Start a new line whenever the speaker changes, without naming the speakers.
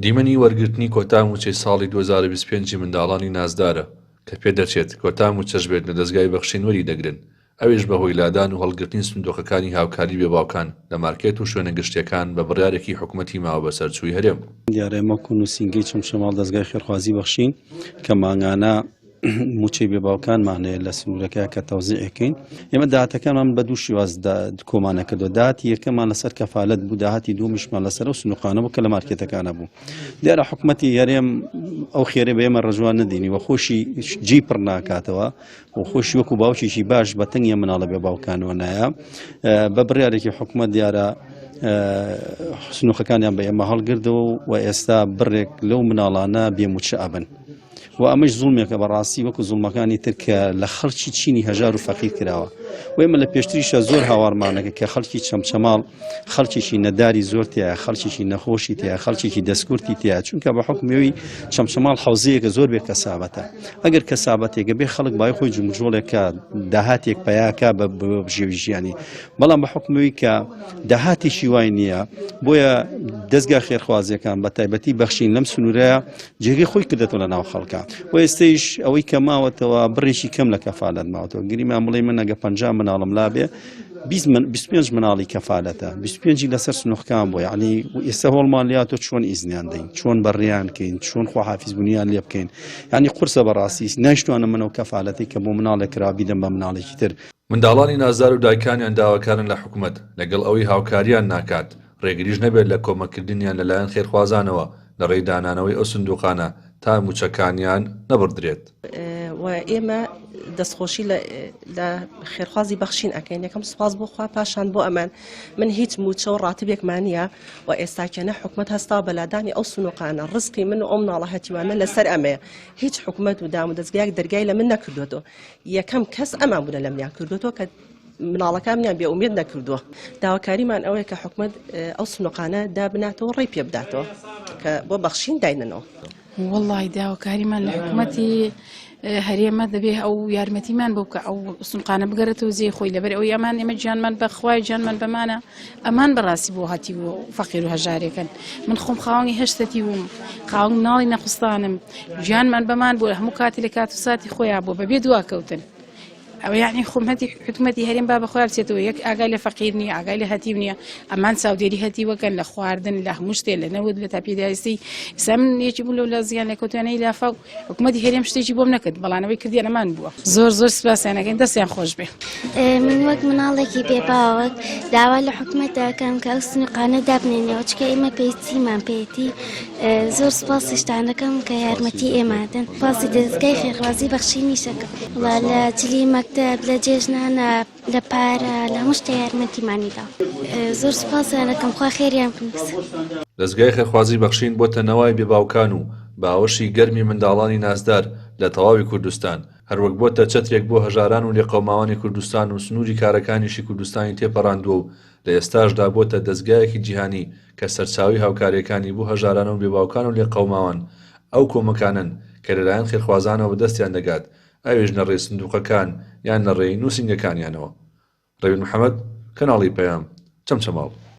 دیمەنی وەرگرتنی کۆتا مووچەی ساڵی 2025 ی منداڵانی نازدارە، کە پێدەچێت کۆتا مووچەش بێت لە دەزگای بەخشین وەری دەگرن، ئەویش بەهۆی لادان و هەڵگرتنی سندوقەکانی هاوکاری بێباوکان لە مارکێت و شوێنە گشتییەکان بە بڕیارێکی حکومەتی ماوەبەسەرچووی هەرێم.
دیارە ئێمە وەکو نووسینگەی چەمچەماڵ دەزگای خێرخوازی بەخشین کە مانگانە مووچەی بێباوکانمان هەیە لە سنوورەکە کە تەوزیعەکەین ئێمە داهاتەکانمان بە دوو شێواز کۆمانە کردو داهاتی یەکەمان لەسەر کەفالەت بوو داهاتی دوومیشمان لەسەر ئەو سنووقانە بوو کە لە مارکێتەکانە بوو دیارە حکومەتی هەرێم ئەو خێرە بە ئێمە ڕژوان نەدینی و خۆشی جی پڕ ناکاتەوە و خۆشی وەکو باوکێکی باش بە تەنگیە مناڵە بێ باوکانەوە نایە بە بڕیارێکی حکومەت دیارە سنوخەکانیان بە ئێمە هەڵگردەوە و ئێستا بڕێک لەو مناڵانە بێموچە ئەبن. و ئەمەش زوڵمێکە بەڕاستی وەکو زوڵمەکانی تر کە لە خەڵکی چینی هەژار و فەقیر کراوە و ئێمە لە پێشتریشە زۆر هاوارمانەکە کە خەڵکی چەمچەماڵ خەڵکێکی نەداری زۆر تیا خەڵکێکی نەخۆشی تیا خەڵکێکی دەستکورتی تیا چونکە بە حکومەوەی چەمچەماڵ حوزەیەکە زۆر بێ کەسابەتە ئەگەر کەسابەتێکە بێ خەڵک بای خۆی جمجۆڵێکە داهاتێک پیاکە بە بژێوی ژیانی بەڵام بە حکومەوەی کە داهاتێکی وای نییە بۆیە دەستگا خێرخوازیەکان بە تایبەتی بەخشین لەم سنوورەیە جێگەی خۆی کردێتەوە لە ناو خەڵکە و ئێستەیش ئەوەی کە ماوەتەوە بڕێکی کەم لە کەفالەت ماوەتەوە گریمان بڵێ من ئەگە 50 مناڵم لابێ 25 مناڵی کەفالەتە 25 لەسەر سنوخکان بۆ یعنی ئێستا هۆڵمان لیاتۆ چۆن ئیزنیان دەین چۆن بەڕیان کەین چۆن خواحافیزبوونیان لێ بکەین ینی قورسە بەڕاستی ناشتوانم منەوە کەفالەتی کە بۆ مناڵێک کرا بیدەم بە مناڵێکی تر.
منداڵانی نازدار و دایکانیان داواکارن لە حکومەت، لەگەڵ ئەوەی هاوکاریان ناکات، ڕێگریش نەبێت لە کۆمەککردنیان لەلایەن خێرخوازانەوە لەڕێی دانانەوەی ئەو سندوقانە تا مووچەکانیان نەبڕدرێت.
و ئێمە دەستخۆشی لە خێرخوازی بەخشین ئەکەین یەکەم سوپاس بۆ خوا پاشان بۆ ئەمان من هیچ مووچە و ڕاتبێکمان نییە و ئێستاکێنە حکومەت هەستا بە لادانی ئەو سنوقانە ڕزقی من و ئەو مناڵە هەتیوانە لەسەر ئەمەیە هیچ حکومەت و دام و دەزگایەک دەرگای لە من نەکردوێتەوە یەکەم کەس ئەمان بوونە لە منیان کردوێتەوە کە مناڵەکانیان بێ ئومێد نەکردووە داواکاریمان ئەوەیە کە حکومەت ئەو سنوقانە دابناتەوە ڕێی پێ بداتەوە کە بۆ بەخشین داینەنەوە.
وەڵی داواکاریمان لە حکوومەتی هەرێمە دەبێ ئەو یارمەتیمان بۆ بکە ئەو سنقانە بگەرێتەوە زی خۆی لەبەر ئەوی ئەمان ئێمە گیانمان بەخوای گیانمان بەمانە ئەمان بەڕاستی بۆ هەتی بوو فەقیر و هەژارێکن من خۆم خاوەنی هەشتەتی بووم خاوەن مناڵی نەخستانم گیانمان بەمان بوو هەموو کاتی لە کات و ساتی خۆیان بوو بەبێ دواکەوتن ئەوە یعنی خۆمەتی حکومەتی هەرێم با بەخۆیان بچێتەوە یەک ئاگای لە فەقیر نییە ئاگای لە هەتیو نییە ئەمان چاودێری هەتیوەکەن لە خواردن لە هەموو شتێ لە نەوت لە تاپیداویستی ئێستا من یەکی بوو لەو لە زیان لێکەوتوانەی لافاو حکومەتی هەرێم شتێکی بۆم نەکرد بەڵام ئەوەی کردیان ئەمان بووە زۆر زۆر سپاسیان ئەکەین دەستیان خۆش بێ.
من وەک مناڵێکی بێ باوک داوا لە حکومەت دەکەم کە ئەو سنوقانە دابنێنەوە چکە ئێمە پێویستیمان پێیەتی زۆر سپاسیشتان دەکەم کە یارمەتی ئێمادەن سپاسی دەزگای خێرخوازی بەخشینیش دەکەم وەڵا لە جلی مەکتەب لە جێژنانە لە پارە لە هەموو شتێ یارمەتیمانی دا زۆر سپاسیان دەکەم خوا خێریان بنووسێ.
دەزگای خێرخوازی بەخشین بۆتە نەوای بێ باوکان و باوەشی گەرمی منداڵانی نازدار لە تەواوی کوردستان، هەروەک بۆتە چەترێک بۆ هەژاران و لێقەوماوانی کوردستان و سنووری کارەکانیشی کوردستانی تێپەڕاندووە و لە ئێستاشدا بۆتە دەزگایەکی جیهانی کە سەرچاوەی هاوکارییەکانی بۆ هەژاران و بێباوکان و لێقەوماوان ئەو کۆمەکانەن کە لەلایەن خێرخوازانەوە بەدەستیان دەگات ئەویش لە ڕێی سندوقەکان یان لە ڕێی نووسینگەکانیانەوە. ڕێوین محەمەد، کەناڵی پەیام، چەمچەماڵ.